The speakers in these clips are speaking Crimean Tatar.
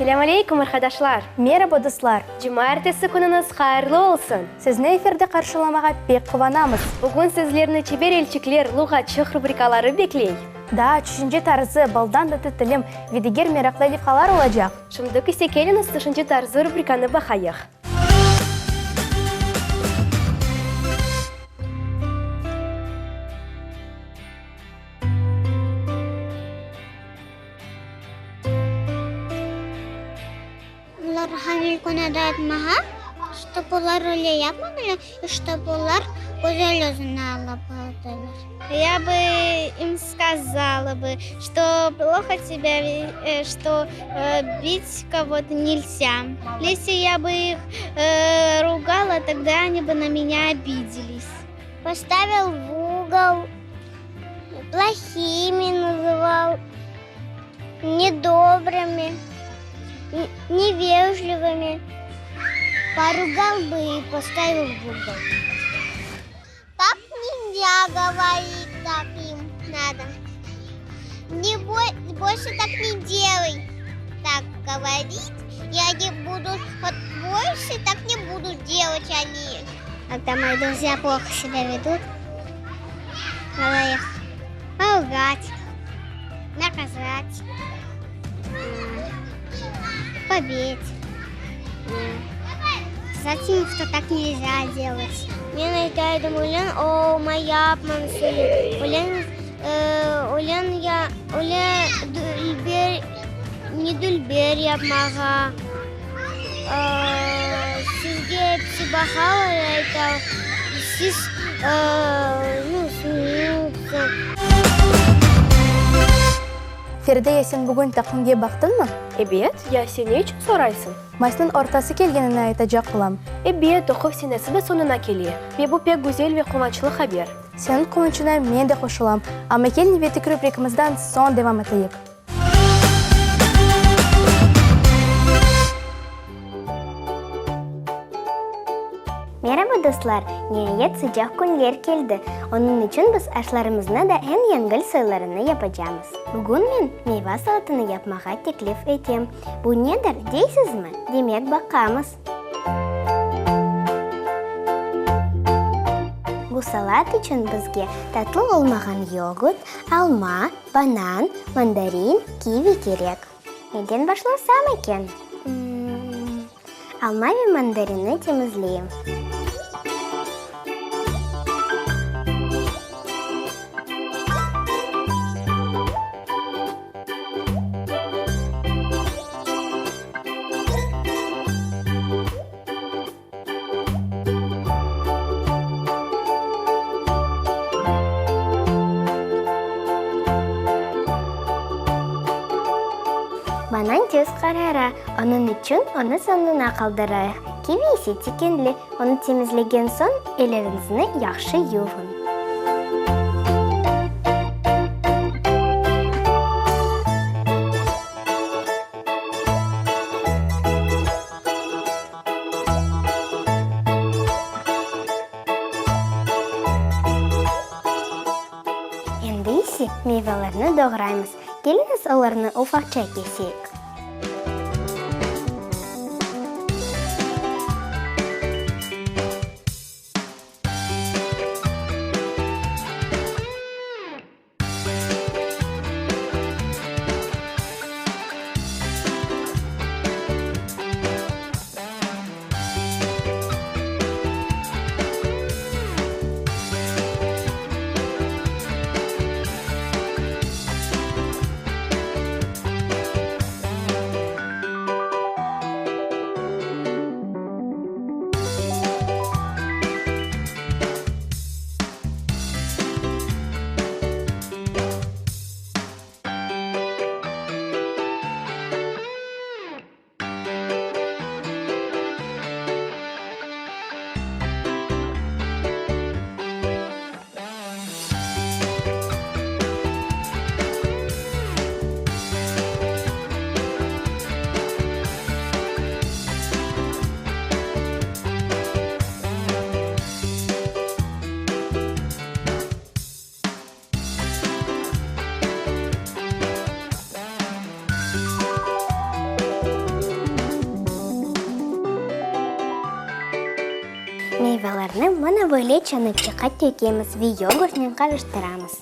Selâm aleykum, arqadaşlar! Meraba, dostlar! Cumaertesi künüñiz hayırlı olsun! Sizni efirde qarşılamağa pek quvanamız. Bugün sizlerni Çeber elçikler, Luğatçıq rubrikaları bekley. Daa Tüşünce tarzı, Baldan tatlı tilim ve diger meraqlı levhalar olacaq. Şimdik ise keliñiz Tüşünce tarzı rubrikanı baqayıq. Olarğa mülkün dağıtmağa, ştob olar öyle yapmadılar, i ştob olar güzel özüni alıp bardılar. Ya bı im skazala bı, şto ploho sebâ şto bit kogo-to nelzâ. Esli ya bı ih rugala, togda oni bı na menya obidelis. Postavil v ugol, plohimi nazıval. Nedobrımi, nevejlivımi. Porugal bı i postavil v ugol. Tak nельзя govorit tak im nado. Ne bolşe tak ne delay. Tak govorit i oni budut vot bolşe tak ne budut delat oni. Kogda moyi druzya ploho sebâ vedut, nado ih porugat, nakazat, pobit, skazat im, çto tak nelzâ delat. Men ayta edim, ölen olma, yapmañız öyle, ölen, ölen ya, öyle dülber, ne dülber yapmağa, sizge episi baqalar, ayta, siz, nu, smeyutsa. Feride, ya sen bugün taqvimge baqtıñmı? Ebet, ya sen ne içün soraysıñ? Mayısnıñ ortası kelgenini aytacaq olam. Ebet, oquv senesi de soñuna kele ve bu pek güzel ve quvançlı haber. Seniñ quvançıña men de qoşulam. Amma kel nevbeteki rubrikamızdan soñ devam eteyik. Meraba, dostlar! Niayet sıcaq künler keldi. Onıñ içün biz aşlarımıznı da eñ yengil soylarını yapacamız. Bugün men meyva salatını yapmağa teklif etem. Bu nedir, deysizmi? Demek, baqamız. Bu salat içün bizge tatlı olmağan yogurt, alma, banan, mandarin, kivi kerek. Neden başlasam eken? Alma ve mandarinni temizleyim. Banan tez qarara, onıñ içün onı soñuna qaldırayıq. Kivi ise tikenli, onı temizlegen soñ elleriñizni yahşı yuvıñ. Endi ise meyvalarnı doğraymız. Keliñiz, olarnı ufaqça keseyik. Olarnı mına böyle çanaqçıqqa tökemiz ve yogurtnen qarıştıramız.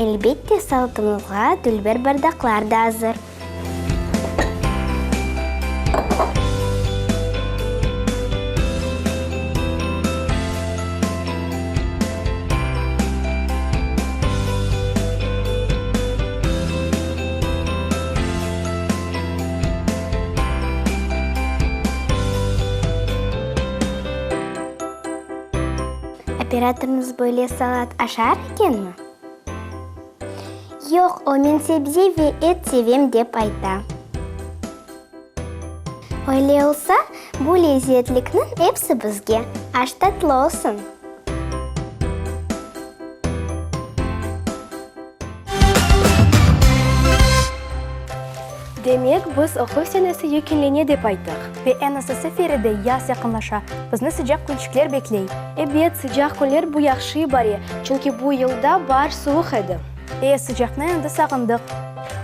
Elbette, salatımızğa dülber bardaqlar da azır. Operatorımız böyle salat aşar ekenmi? Yoq, o men sebze ve et sevem dep ayta. Öyle olsa, bu lezetlikniñ epsi bizge. Aş tatlı olsun! Demek, biz oquv senesi yekünlene dep ayttıq. Ve eñ esası, Feride, yaz yaqınlaşa. Bizni sıcaq künçikler bekley. Ebet, sıcaq künler bu yahşı ibare, çünki bu yılda baar suvuq edi. E, sıcaqnı endi sağındıq.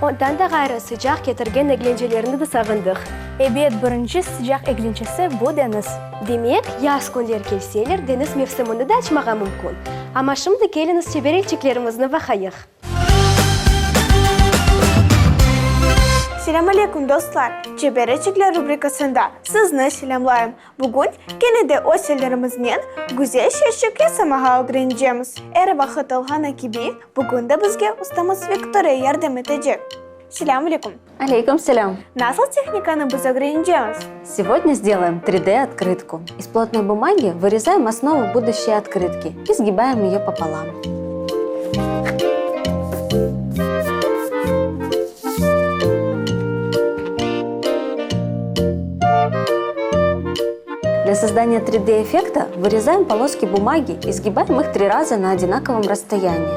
Ondan da ğayrı, sıcaq ketirgen eglencelerni de sağındıq. Ebet, birinci sıcaq eglencesi bu deñiz. Demek, yaz künler kelseler, deñiz mevsimini de açmağa mümkün. Amma şimdi keliñiz çeberelçiklerimizni baqayıq. Selâm aleyküm, dostlar! Çebereçikler rubrikasında sizni selâmlayım. Bugün kene de öz ellerimiznen güzel şeyçik yasamağa ögrenecemiz. Er vaqıt olğanı kibi, bugün de bizge ustamız Viktoriya yardım etecek. Selâm aleyküm! Aleyküm selâm! Nasıl tehnikanı biz ögrenecemiz? Сегодня сделаем 3D-открытку. Из плотной бумаги вырезаем основу будущей открытки и сгибаем ее пополам. Для создания 3D-эффекта вырезаем полоски бумаги и сгибаем их три раза на одинаковом расстоянии.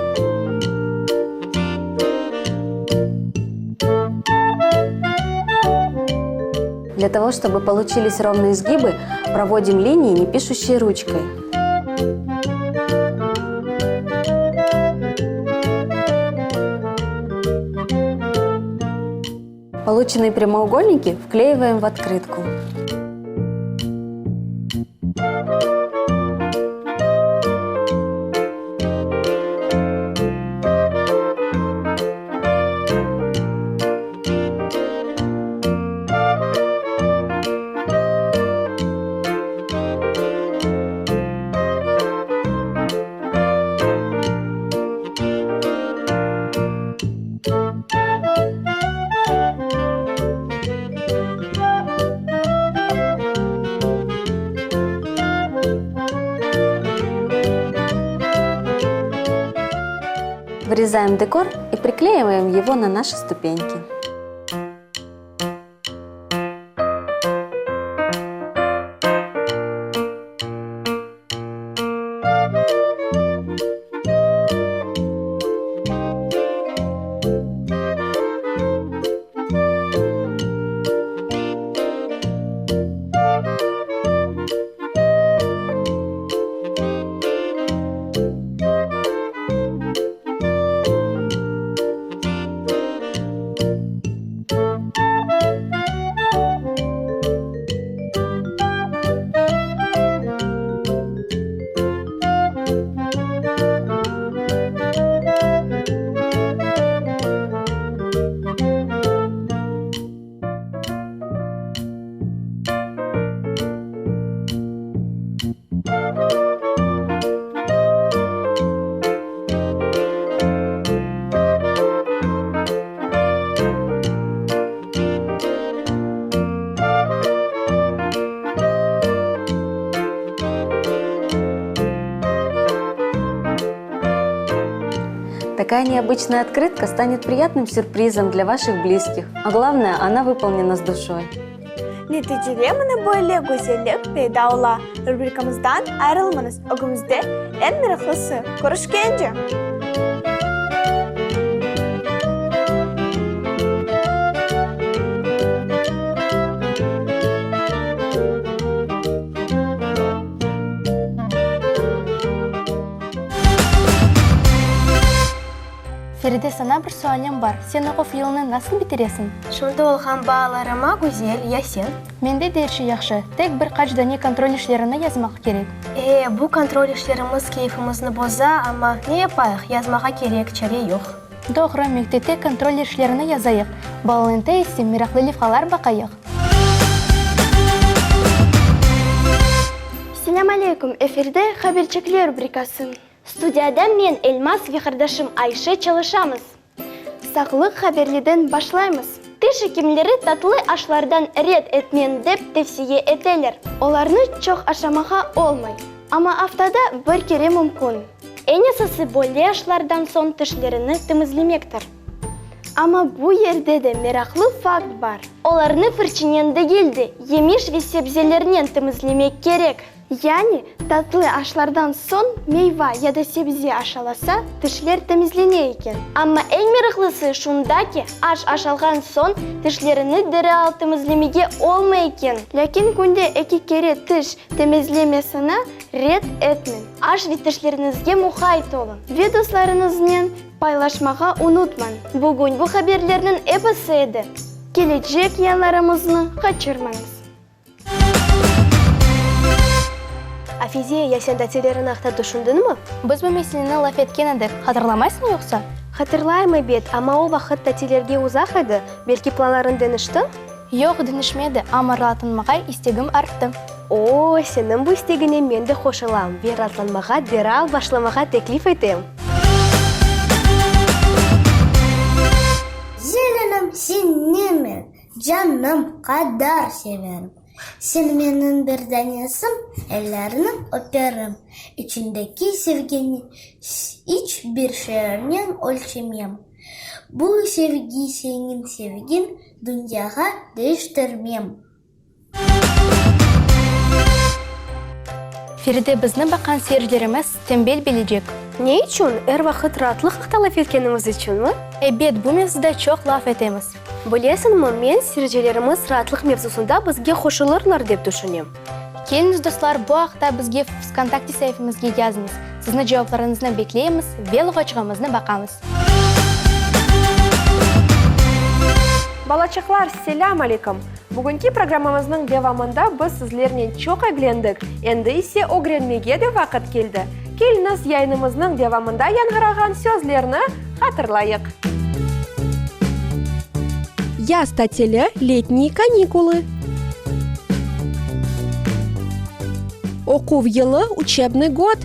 Для того, чтобы получились ровные изгибы, проводим линии, не пишущие ручкой. Полученные прямоугольники вклеиваем в открытку. Вырезаем декор и приклеиваем его на наши ступеньки. Такая необычная открытка станет приятным сюрпризом для ваших близких. А главное, она выполнена с душой. Neticede mına böyle güzellik peyda ola. Rubrikamızdan ayırılmañız, ögümizde eñ meraqlısı. Körüşkence! Feride, saña bir sualim bar, sen oquv yılını nasıl bitiresiñ? Şimdi olğan baalarıma güzel, ya sen? Mende de er şey yahşı, tek bir qaç dane kontrol işlerini yazmaq kerek. E, bu kontrol işlerimiz keyfimizni boza, amma ne yapayıq, yazmağa kerek, çare yoq. Doğru, mektepte kontrol işlerini yazayıq, balalıñta ise meraqlı levhalar baqayıq. Selâm aleyküm, efirde Haberçikler rubrikası. Studiyada men, Elmaz ve qardaşım Ayşe çalışamız. Sağlıq haberliden başlaymız. Tiş ekimleri tatlı aşlardan red etmeñ dep tevsiye eteler. Olarnı çoq aşamağa olmay, amma aftada bir kere mümkün. Eñ esası böyle aşlardan soñ tişlerini temizlemektir. Amma bu yerde de meraqlı fakt bar. Olarnı fırçınen degil de, yemiş ve sebzelernen temizlemek kerek. Yani, tatlı aşlardan soñ meyva ya da sebze aşalasa, tişler temizlene eken. Amma eñ meraqlısı şunda ki, aş aşalğan soñ tişlerini deral temizlemege olmay eken. Lâkin künde eki kere tiş temizlemesini red etmeñ. Aş ve tişleriñizge muqayt oluñ. Ve dostlarıñıznen paylaşmağa unutmañ. Bugün bu haberlerniñ episi edi. Kelecek yayınlarımıznı qaçırmañız. Afize, ya sen tatileriñ aqta tüşündiñmi? Biz bu meseleni laf etken edik, hatırlamaysıñ yoqsa? Hatırlayım, ebet, amma o vaqıt tatillerge uzaq edi, belki planlarıñ deñişti? Yoq, deñişmedi, amma raatlanmağa istegim arttı. O, seniñ bu istegiñe men de qoşulam ve raatlanmağa deral başlamağa teklif etem. Zelinim, sen neme, Canım qadar severim. Sen menim bir danesim, elleriñ öperim. İçindeki sevgini iç bir şeernen ölçemem. Bu sevgi seniñ sevgiñ, dünyağa deñiştirmem. Feride, bizni baqqan seyircilerimiz tenbel bilecek. Ne içün? Er vaqıt raatlıq aqta laf etkenimiz içünmi? Ebet, bu mevzuda çoq laf etemiz. Bilesiñmi, men seyircilerimiz raatlıq mevzusında bizge qoşulırlar dep tüşünem. Keliñiz, dostlar, bu aqta bizge Vkontakte saifemizge yazıñız. Sizni cevaplarıñıznı bekleymiz ve luğatçığımıznı baqamız. Balaçıqlar, selâm aleyküm! Bugünki programmamıznıñ devamında biz sizlernen çoq eglendik, endi ise ögrenmege de vaqıt keldi. Keliñiz, yayınımıznıñ devamında yañğırağan sözlerni hatırlayıq. Yaz tatili, letniye kanikulı. Oquv yılı, uçebnıy god.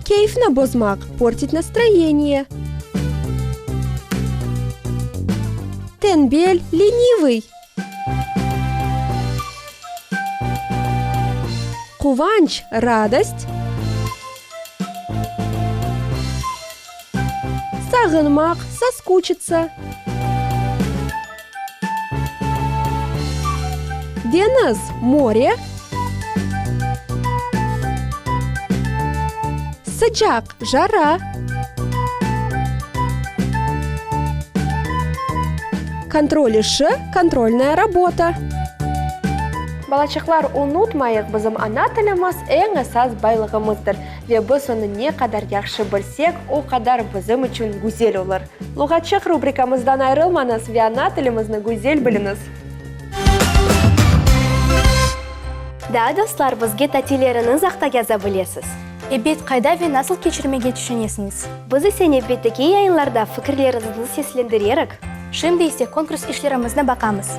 Keyfni bozmaq, portit nastroyeniye. Tenbel, lenivıy. Quvanç, radost. Sağınmaq, soskuçitsa. Deñiz, more. Sıcaq, jara. Kontrol işi, kontrolnaya rabota. Balaçıqlar, unutmayıq, bizim ana tilimiz eñ esas baylığımızdır ve biz onı ne qadar yahşı bilsek, o qadar bizim içün güzel olur. Luğatçıq rubrikamızdan ayrılmañız ve ana tilimizni güzel biliñiz! Daa, dostlar, bizge tatilleriñiz aqta yaza bilesiz. Ebet, qayda ve nasıl keçirmege tüşünesiñiz? Biz ise nevbetteki yayınlarda fikirleriñizni seslendirerik. Şimdi ise konkurs işlerimizni baqamız.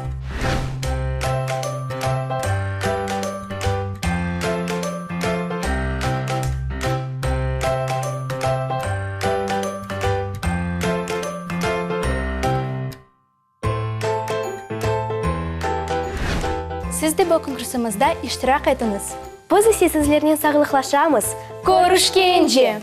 Siz de bu konkursımızda iştirak etiñiz. Biz ise sizlernen sağlıqlaşamız. Körüşkence!